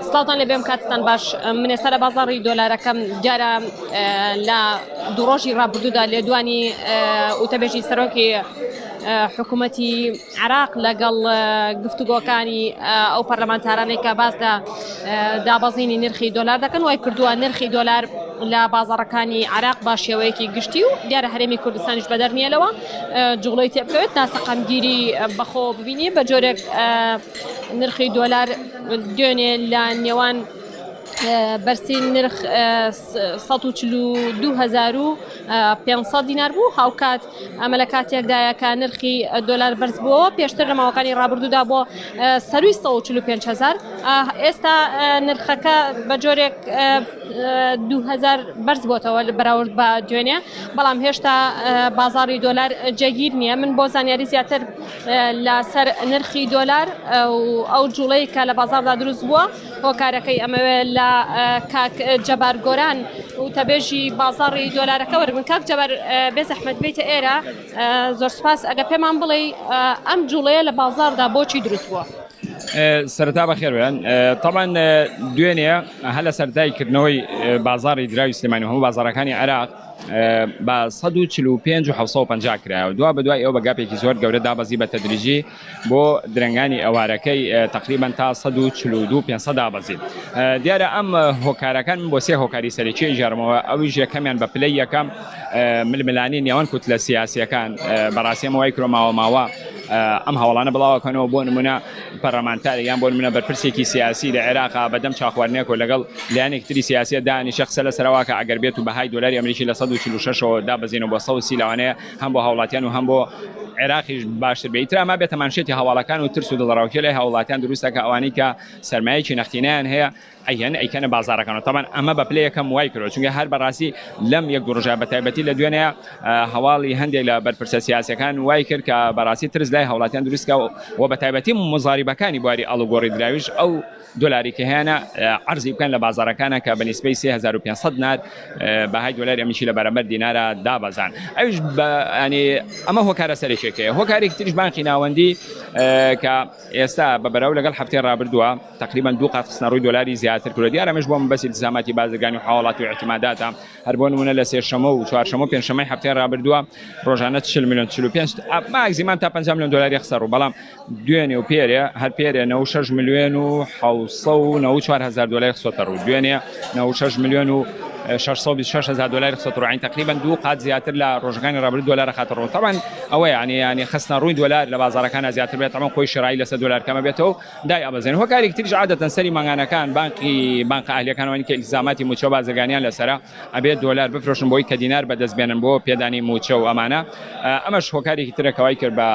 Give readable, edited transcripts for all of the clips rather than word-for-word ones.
سڵاوتان لێ بێم کاتتان باش من ئێستا لە بازاڕی دۆلارەکەم دیارە لە دوو ڕۆژی ڕابردوودا لێدوانی وتەبێژی سەرۆکی حکوومەتی عراق لەگەڵ گفتوگۆکانی ئەو پەرلەمانتارانەی کە باس لە دابەزینی نرخی دۆلار دەکەن وای کردووە نرخی دۆلار لە بازاڕەکانی عراق بە شێوەیەکی گشتی و دیارە هەرێمی کوردستانیش بەدەر نییە لەوە جوڵەی تێبکەوێت ناسەقامگیری بەخۆ ببینی بە جۆرێک نرخی دۆلار دوێنێ لە نێوان بەرزترین نرخ 142500 دینار بوو هاوکات ئەمە لە کاتێکدایە کە نرخی دۆلار بەرز بووەوە پێشتر لە ماوەکانی ڕابردوودا بۆ سەروی 145000 ئێستا نرخەکە بە جۆرێک 2000 بەرز بۆتەوە بەراورد بە دوێنێ بەڵام هێشتا بازاری دۆلار جێگیر نییە من بۆ زانیاری زیاتر لەسەر نرخی دۆلار و ئەو جوڵەی کە لە بازاردا دروست بووە هۆکارەکەی ئەمەوێ لە کاک جەبار گۆران و تەبێژی بازاڕی دۆلارەکە وەرگن کاک جەبار بێ زەحمەت بیتە ئێرە زۆر سپاس ئەگە پێمان بڵێ ئەم جوڵەیە لە بازاردا بۆچی دروست بووە؟ سەرەتا بەخێربێن تەبعەن دوێنێ هەر لە سەرەتای کردنەوەی بازاڕی دراوی سلێمانی و هەموو بازاڕەکانی عێراق بە 145 و 750 کرایەوە دوا بە دوای ئەو بە gap ێکی زۆر گەورە دابەزی بە تەدریجی بۆ درەنگانی ئەوارەکەی تقریبان تا 142 500 دابەزی دیارە ئەم هۆکارەکان من بۆ سێ هۆکاری سەرەکی ژارمەوە ئەویش یەکەمیان بە پلەی یەکەم ململانی نێوان کوتلە سیاسیەکان بەڕاستی ئەمە وای کرۆ ماوە ماوە ئەم هەواڵانە بڵاوەکەنەوە بۆ نمونە پەرلەمانتار یان بۆ نمونە بەرپرسێکی سیاسی لە عێراقا بەدەم چاخواردنێکەوە لەگەڵ لایەنێکی تری سیاسیە دانیشە قسە لەسەرەوە کە ئەگەر بێت و بەهای دۆلاری ئەمریکی لە 146 ەوە دابەزێنەوە بۆ 130 لەوانەیە هەم بۆ هاوڵاتیان و هەم بۆ عێراقیش باشتر بێت ئیتر ئەمە بێتە مانشێتی هەواڵەکان و ترس و دڵەڕاوکێ لای هاوڵاتیان دروستە کە ئەوانەی کە سەرمایەکی نەختینەیان هەیە ئەیهێن ئەیکەنە بازاڕەکانەوە تەبعەن ئەمە بە پلەی یەکەم وای کردوە چونکە هەر بەڕاستی لەم یەک دوو ڕۆژە بە تایبەتی لە دوێنێ هەواڵی هەندێک لە بەرپرسە سیاسەکان وای کرد کە بەڕاستی ترس لای هاوڵاتیان دروست کا و بە تایبەتی مزاریبەکانی بواری ئاڵوگۆڕی دراویش ئەو دۆلاری کە هەیانە عەرزی بکەن لە بازاڕەکانە کە بە نیسبەی 3500 دینار بەهای دۆلاری ئەمریکی لە بەرامبەر دینارە دابەزان ئەویش بە ینی ئەمە هۆکارە سەرەکیەکەیە هۆکارێکی تریش بانقی ناوەندی کە ئێستا بە بەراورد لەگەڵ هەفتەی ڕابردووە تقریبا دوو قات خستنەڕووی دۆلاری زیاتر کردووە دیارە ئەمەش بۆ مەبەستی التزاماتی بازرگانی و حواڵات و اعتماداتە هەر بۆ نمونە لە سێشەمە و چوارشەمە و پێنجشەمەی هەفتەی ڕابردووە ڕۆژانە 40 میلیۆن 45 ماکسیمام تا 50 میلیۆن دۆلاری خستە ڕوو بەڵام دوێنێ و پێرێ هەر پێرێ 96 میلیۆن و 794 هەزار دۆلاری خستۆتە ڕوو دوێنێ 96 میلیۆن و 626 هەزار دۆلاری خستۆتە ڕوو یانی تقریبا دوو قات زیاتر لە ڕۆژەکانی ڕابردوو دۆلار خاتە ڕوو طبعا ئەوە یعنی یعنی خستنە ڕووی دۆلار لە بازاڕەکانە زیاتر بێت تەمەن خۆی شرایی لەسەر دۆلار کەمە بێتەوە دای ئەبەزێن هۆکارێکی تریش عادەتەن سەری مانگانەکان بانقی بانقە ئەهلیەکان وانی کە ئیلتزاماتی موچە و بازرگانیان لەسەرە ئەبێت دۆلار بفرۆشن بۆی کە دینار بەدەست بێنن بۆ پێدانی موچە و ئەمانە ئەمەش هۆکارێکی ترە کەوای کرد بە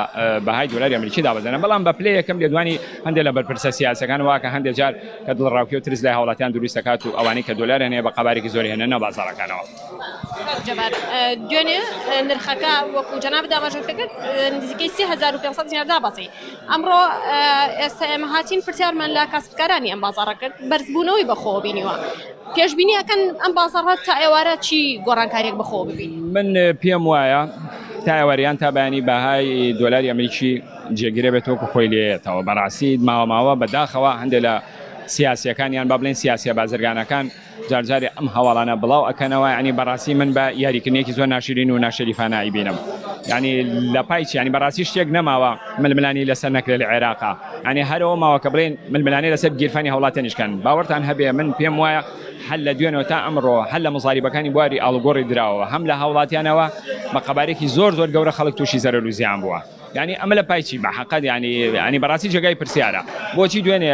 بەهای دۆلاری ئەمریکی دابەزێنە بەڵام بە پلەی یەکەم لێدوانی هەندێک لە بەرپرسە سیاسەکان وا کە هەندێک جار کە دڵەڕاوکێ و ترس لای هاوڵاتیان دروست دەکات و ئەوانەی کە دۆلاریان هەیە بە قەبارێکی زۆر هێنە ناو بازاڕەکانەوە. کاک جەبار دوێنێ نرخەکە وەکو جەنابت ئاماژەت پێکرد نزیکەی 3500 دینار دابەزی ئەمڕۆ ئێستا ئێمە هاتین پرسیارمان لە کاسبکارانی ئەم بازاڕە کرد بەرزبوونەوەی بەخۆوە بینیوە پێشبینی ئەکەن ئەم بازاڕە تا ئێوارە چی گۆڕانکاریەک بەخۆوە ببینی؟ من پێم وایە تا ئێوارە یان تا بەیانی بەهای دۆلاری ئەمریکی جێگیرە بێت وەکو خۆی لێیەتەوە بەڕاستی ماوە ماوە بەداخەوە هەندێک لە سیاسیەکان یان با بڵێن سیاسیە بازرگانەکان جار جارێ ئەم هەواڵانە بڵاو ئەکەنەوە یعنی بەڕاستی من بە یاریکردنێکی زۆر ناشرین و ناشەریفانە ئەیبینم یعنی لە پای چی یعنی بەڕاستی شتێک نەماوە ململانی لەسەر نەکرێت لە عێراقا یعنی هەرەوە ماوە کە بڵێن ململانێ لەسەر گیرفانی هاوڵاتیانیشکەن باوەڕتان هەبێ من پێم وایە هەر لە دوێنەوە تا ئەمڕۆ هەر لە مزاریبەکانی بواری ئاڵوگۆڕی دراوە هەم لە هاوڵاتیانەوە بە قەبارێکی زۆر زۆر گەورە خەڵک تووشی زەرەر و زیان بووە یانی ئەمە لە پای چی بە حەقەت یانی یانی بەڕاستی جێگای پرسیارە بۆچی دوێنێ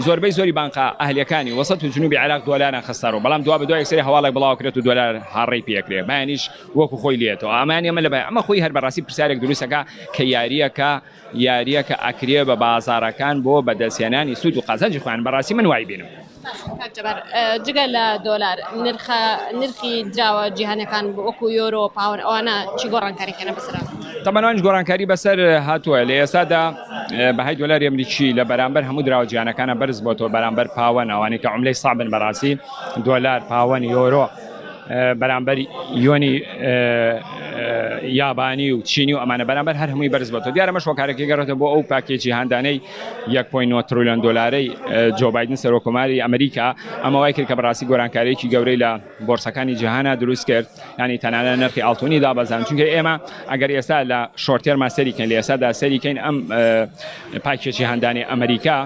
زۆربەی زۆری بانقا ئەهلیەکانی وەسەت و جنوبی عێراق دۆلاران خستە ڕوو بەڵام دوا بە دوای یەکسەری هەواڵێک بڵاو کرێت و دۆلار هاڕەی پێکرێ بەیانیش وەکو خۆی لێتەوە ئەمانی ئەمە لە بای ئەمە خۆی هەر بەڕاستی پرسیارێک دروستەکە کە یاریەکە یاریەکە ئەکرێ بە بازارەکان بۆ بەدەستهێنانی سوود و قازانجی خۆیان بەڕاستی من وای بینم. کاک جەبار جگە لە دۆلار نرخە نرخی دراوە جیهانەکان وەکو یۆرۆ پاوەن ئەوانە چی گۆڕانکاریکەنە بەسەر تەمەنوانیش گۆڕانکاری بەسەر هاتووە لە ئێستادا بەهای دۆلاری ئەمریکی لە بەرامبەر هەموو دراوە جیهانەکانە بەرز بۆتەوە بەرامبەر پاوەن ئەوانەی کە عملەی سابن بەڕاستی دۆلار پاوەن یۆرۆ بەرامبەر یۆنی یابانی و چینی و ئەمانە بەرامبەر هەر هەمووی بەرز بۆتەوە. دیارە ئەمەش هۆکارەکەی گەڕێتەوە بۆ ئەو پاکێجی هاندانەی 1.9 تریلیۆن دۆلارەی جۆ بایدن سەرۆک کۆماری ئەمریکا. ئەمە وای کرد کە بەڕاستی گۆرانکارییەکی گەورەی لە بۆرسەکانی جیهانا دروست کرد، یانی تەنانەت نرخی ئاڵتونی دابەزاند. چونکە ئێمە ئەگەر ئێستا لە short term ا سەری کەین، لە ئێستادا سەری کەین، ئەم پاکێجی هاندانی ئەمریکا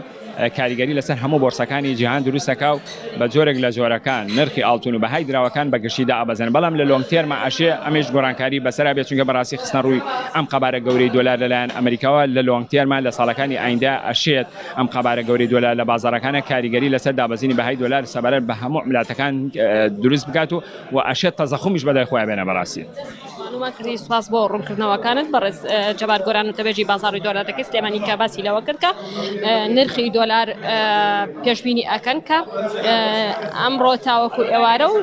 کاریگەری لەسەر هەموو بۆرسەکانی جیهان دروست دەکا و بە جۆرێک لە جۆرەکان نرخی ئاڵتون و بەهای دراوەکان بە گشتی دائەبەزن، بەڵام لە long term ا ئەشێ ئەمەیش گۆڕانکاری بەسەرا بێت، چونکە بەڕاستی خستنە ڕووی ئەم قەبارە گەورەی دۆلار لەلایەن ئەمریکاوە لە long term ا لە ساڵەکانی ئایندە ئەشێت ئەم قەبارە گەورەی دۆلار لە بازاڕەکانە کاریگەری لەسەر دابەزینی بەهای دۆلار سەبارەت بە هەموو عوملاتەکان دروست بکات و و ئەشێت تەزەخومیش بەدای خۆیان بێنە بەڕاستی. مانومان کردی سوپاس بۆ ڕوونکردنەوەکانت بەڕێز جەبار گۆران وتەبێژی بازاڕی دۆلارەکەی سلێمانی کە باسی لەوە کرد کە نرخی دۆلار پێشبینی ئەکەن کە ئەمڕۆ تاوەکو ئێوارە و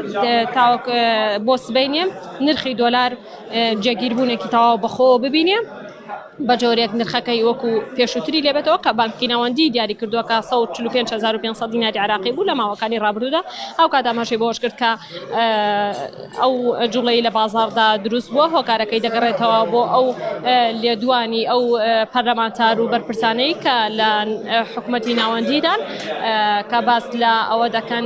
تاوەک بۆ سبەینێ نرخی دۆلار جێگیربوونێکی تەواو بەخۆوە ببینێ. بە جۆرێک نرخەکەی وەکو پێشووتری لێبێتەوە کە بانکی ناوەندی دیاری کردووە کە 145500 دیناری عراقی بوو لە ماوەکانی ڕابردوودا. هاوکات ئاماژەی بەوەش کرد کە ئەو جوڵەی لە بازاڕدا دروست بووە هۆکارەکەی دەگەڕێتەوە بۆ ئەو لێدوانی ئەو پەرلەمانتار و بەرپرسانەی کە لە حکوومەتی ناوەندیدان کە باس لە ئەوە دەکەن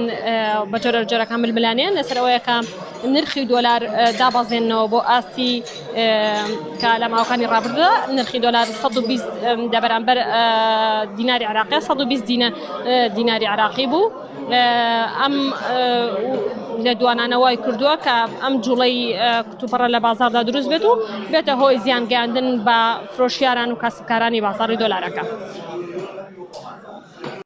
بە جۆرە جۆرەکان ململانێن لەسەر ئەوەیە کە نرخی دۆلار دابەزێنەوە بۆ ئاستی کە لە ماوەکانی ڕابردوودا نرخی دۆلار 120 لە بەرامبەر دیناری عراقی 120 دیناری عراقی بوو. ئەم لێدوانانە وای کردووە کە ئەم جوڵەی کتوپڕە لە بازاردا دروست بێت و بێتە هۆی زیان گەیاندن بە فرۆشیاران و کاسبکارانی بازاڕی دۆلارەکە.